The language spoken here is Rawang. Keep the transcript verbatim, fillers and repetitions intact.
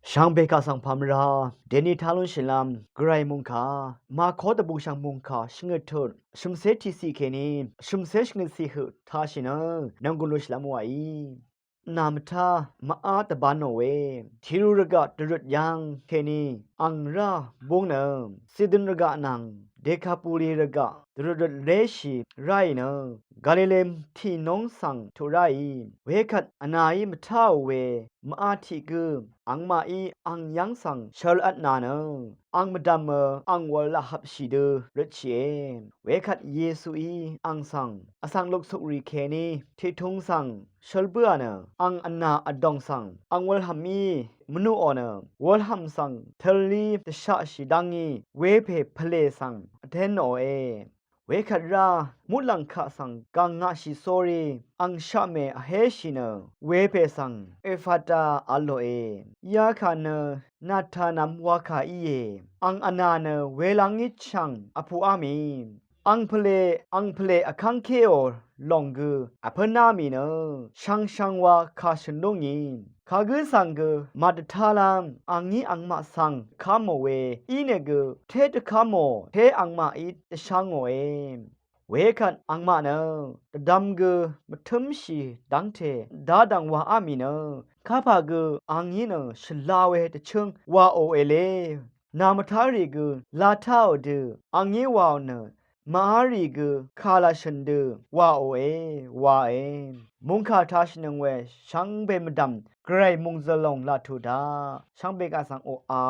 Shvngbe kaq svng pà mvrá dèní tá lúnshìlv́m Gvray mungkà Màkó dvbùshv̀ng mungkà shvngøt tut shvmsé tiqciq kèní shvmsé shvngøtciq høq tashì nø nònggùn lúnshìlv́m wàí. Nà mvtá mvá dvbān nò we tìru rvgaq dvrøt yv́ng kèní ang rá búng nø Sidun rvgaq nvng Dekapoli rvgaq dvrøt røt réshì ráì nø Galile tìnúng svng tuq ráì. Wekvt vnàí mvtáò we mvá tiq gǿ angmaqí ang yv́ng svng shøl vtnà nø ang mvdv̀mø ang wul laq hvpshì dø røtshìe. Wekvt Yesuí ang svng vsvng luksukrì kèní tiqtung svng shøl bǿà nø ang vnà vdòng svng ang wulhv̀m í mvnuqò nø wulhv̀m svng tølí dvshaqshì dá ngí wepè pvlè svng vtén nòe. Wekvt rá mutlàng kaq svng gàngngaqshì sórí ang shaqmè vhéshì nø wepè svng Efata v̄l lòe. Yakà nø Natanvm wakà íe. Ang vnà nø welv́ngí chv̀ng vpuqá mì ang pvlè ang pvlè vkv́ngkéò lòng gø vpǿná mì nø shvngshvngwa kà shø̀n lú ngì. Kagǿ svng gø màdvtálv́m angí angmaq svng dvká mò we ínìgø té dvká mò té angmaqí dvshá ngòe. Wekvt angmaq nø dvdvm gø mvtǿmshì dv́ngte dadv̀ng wàá mì nø kapà gø angí nø shvla we dvchǿng wàò èle. Nà mvtá rì gø latáò dø angí wàò nø màá rì gø kàlà shø̀n dø wàòe wae. Mungkà tashìnøng we shvngbe mvdv̀m Gvray mungzø̀l lòng laq tuq daq shvngbe kaq svng oqà.